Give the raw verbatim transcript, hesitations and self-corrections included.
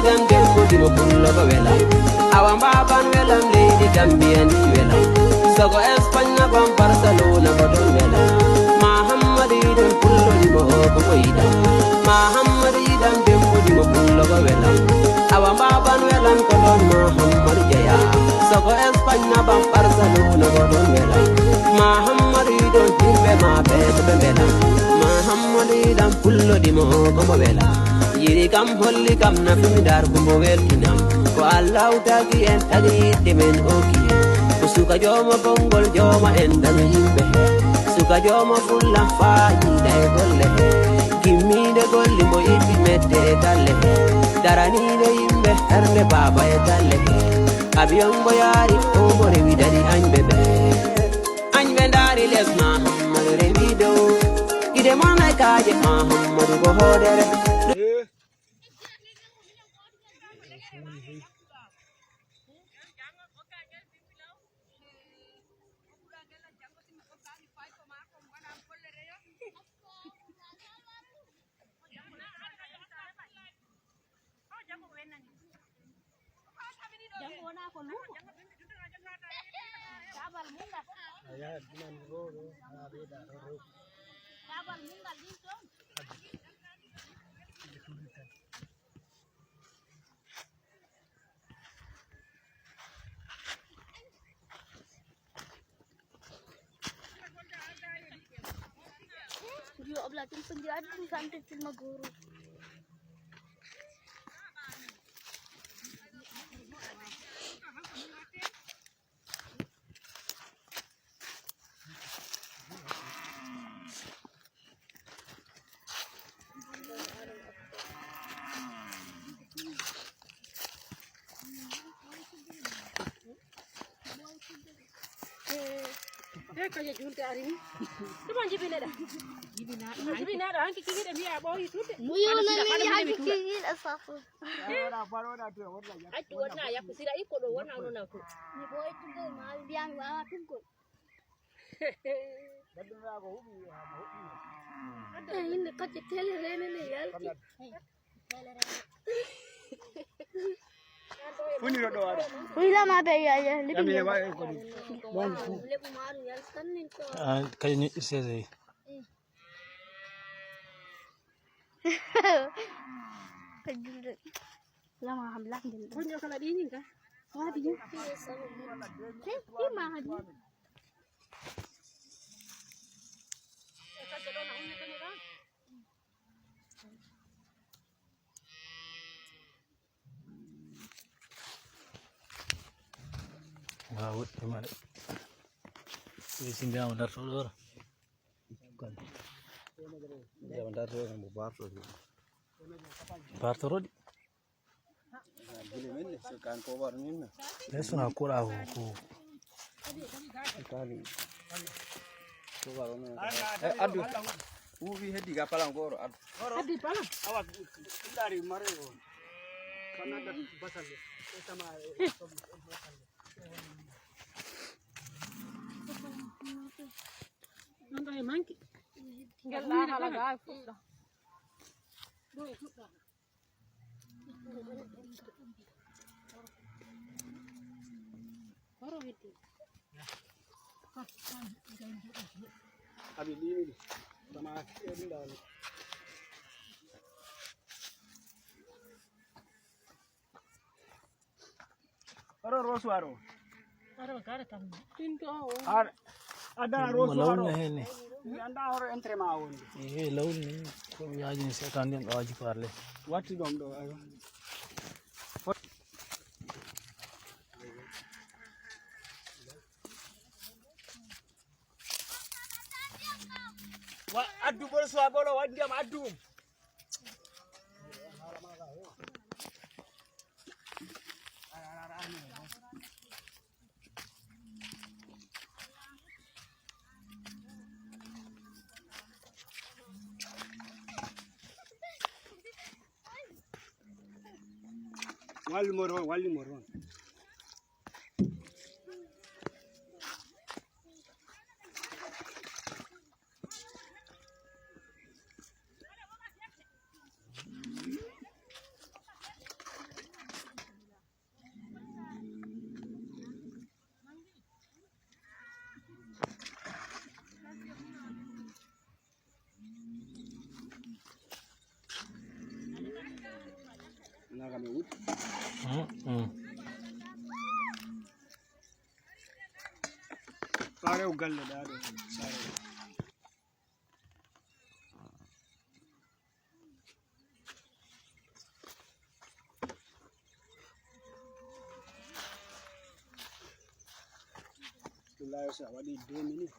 Tan debbo dimo pullo ko wela. Awa mbaban welam leydi Gambia ndi wela. Sogo Espagne na bam Barcelona ko don wela. Mahammadu idan pullo dimo o ko mo yidan. Mahammadu idan debbo dimo pullo ko wela. Awa mbaban welam ko don Mahammadu jeya. Sogo Espagne na bam Barcelona ko don wela. Mahammadu idan himbe ma be ko be wela. Mahammadu idan pullo dimo o ko mo wela. Yiri kam holli kam na fimidar kumbo welkinam. Ko Allahu tagi en tagi yiɗde men oki. Ko suka jooma konngol jooma en dano yimɓe. Suka jooma fulla faayiida e golle. Gimmiinde golle mbo itti mette e galle. Daraniinde yimɓe hernde baaba e galle. Abiyon mbo yaari o mbo rewi dari añɓe ɓe. Añɓe ndaari les Mahammadu rewi dow. Gide mon e kaaje Mahammadu ko hoodere. Janngo wona ko luumo. Kaabal mungal. A yahat dunan ɗo ɗo, a ɓeyda ɗo ɗo. Kaabal mungal ɗin toon. Yo obla tum penjira tum kante tum maguru. E kaje julte ari ni. Tuma jibine da. Jibina da hanki kigide mi a boyi tutte. Muyo na mi hanki kigide safu. Accu wona yakku sira ikko ɗo wona nona ko. Mi boyi tutte ma mbiyan wawa tuggo. Adda yimɓe kacce tele rene ne yalti. Funi ɗo ɗo waɗa. Funi lama be yaya. Yami ne waɗa ko ɗum. Bon. Lebu maru yal sannin to. Ah, kay ni sese. Ka julde. Lama ham lakden. Ko nyo kala dinin ka. Wadi. Hey, ima hadi. Waaw, woɗɗi ma de. Ɓe si mbiyaama darto ɗo ra. Mbiyaama darto ɗo mo barto. Barto rodi. Gile men ne, so kan ko war min na. Lesuna kura ko ko. Kali. Ko war on. Eh, addu. Uwi heddi ga palan goro addu. Heddi palan. Awa, ndari mare o. Kanada basal. E sama, e sama basal. Nanda e manki. Ngel la hala ga fuɗɗo. Ɗo e fuɗɗo. Abi ɗiɗi. Tama ɗum ɗaani. Oɗo rosuwaro. Oɗo gara kam. Tinto o. Ar adana rosuwaro. Mi anda horo entraînement wonde. Eh, lawol ni ko mi yaajini seetaan nden ɗo aji parle. Watti ɗom ɗo ayo. Wa addu bolo so bolo wa ndiyam addu. Wallu mo toon, wallu mo toon. Ɓaarew galle ɗaa ɗo saare. Billahi, so a waɗi deux minutes.